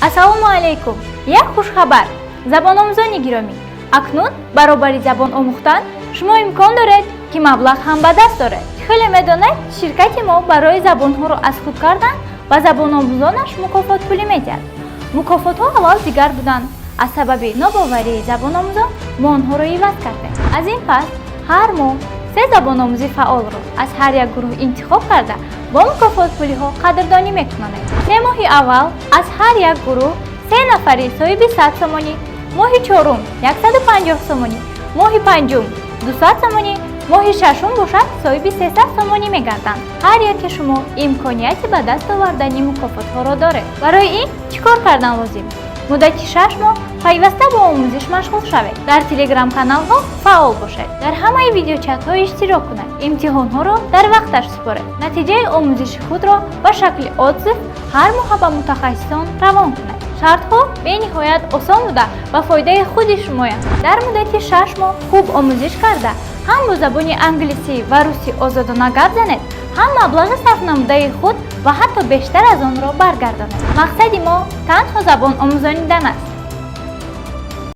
Ассалому алайкум! Як хушхабар, забономӯзони гиромӣ! Акнун баробари забон омӯхтан шумо имкон доред, ки маблағ ҳам ба даст оред. Хеле медонед, ширкати мо барои забонҳоро аз худ кардан ба забономӯзонаш мукофотпулӣ медиҳад. Мукофотҳо аввал дигар буданд. Аз сабаби нобоварии забономӯзон мо онҳоро иваз кардем. Аз ин пас ҳар моҳ се забономӯзи фаъолро аз ҳар як гурӯҳ интихоб карда, бо мукофотпулиҳо қадрдонӣ мекунонем. 3 моҳи аввал аз ҳар як гурӯҳ се нафари соҳиби 100 сомонӣ, моҳи чорум 150 сомонӣ, моҳи панҷум 200 сомонӣ, моҳи шашум бошад, соҳиби 300 сомонӣ мегарданд. Ҳар яке шумо имконияти ба даст овардани мукофотҳоро доред. Барои ин чӣ кор кардан лозим? Муддати 6 моҳ пайваста бо омӯзиш машғул шавед, дар телеграм-каналҳо фаъол бошед, дар ҳамаи видеочатҳо иштирок кунед, имтиҳонҳоро дар вақташ супоред, натиҷаи омӯзиши худро ба шакли отзыв ҳар моҳа ба мутахассисон равон кунед. Шартҳо бениҳоят осон буда, ба фоидаи худи шумоянд. Дар муддати 6 моҳ хуб омӯзиш карда, ҳам бо забони англисӣ ва русӣ озодона гап занед, ҳам маблағи сарфнамудаи худ ва ҳатто бештар аз онро баргардонед. Мақсади мо танҳо забон омӯзонидан аст.